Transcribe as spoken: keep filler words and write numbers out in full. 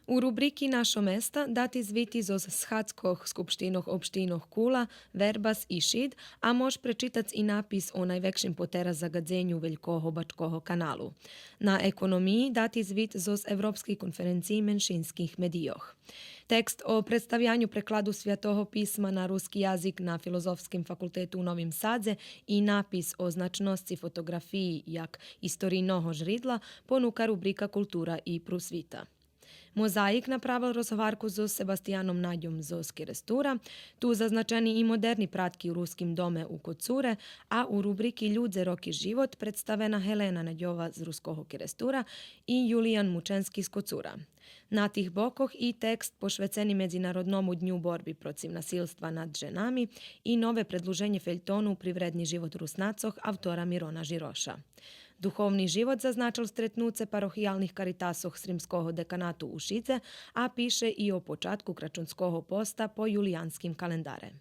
У рубрики Нашо места дати звити зоз схадзкох скупштинох општинох Кула, Вербас и Шид, а мож пречитац и напис о найвекшим потераз загадзеню велького Бачкого каналу. На економиї дати звит зоз Европскей конференциї меншинских медийох. Текст о представяню прекладу Святого писма на руски язик на Филозофским факултету у Новим Садзе и напис о значносци фотоґрафиї як историйного жридла понука рубрика Култура и просвита. Мозаїк направел розговарку зоз Себастияном Надьом зоз Керестура. Ту зазначени и модерни пратки у Руским доме у Коцуре, а у рубрики Людзе, роки, живот представена Гелена Надьова з Руского Керестура и Юлиян Мученски з Коцура. На тих бокох и текст пошвецени Медзинародному дню борби процив насилства над женами и нове предлуженє фельтону Привредни живот Руснацох автора Мирона Жироша. Духовни живот зазначел стретнуце парохиялних каритасох Сримского деканату у Шидзе, а пише и о початку крачунского поста по юлиянским календаре.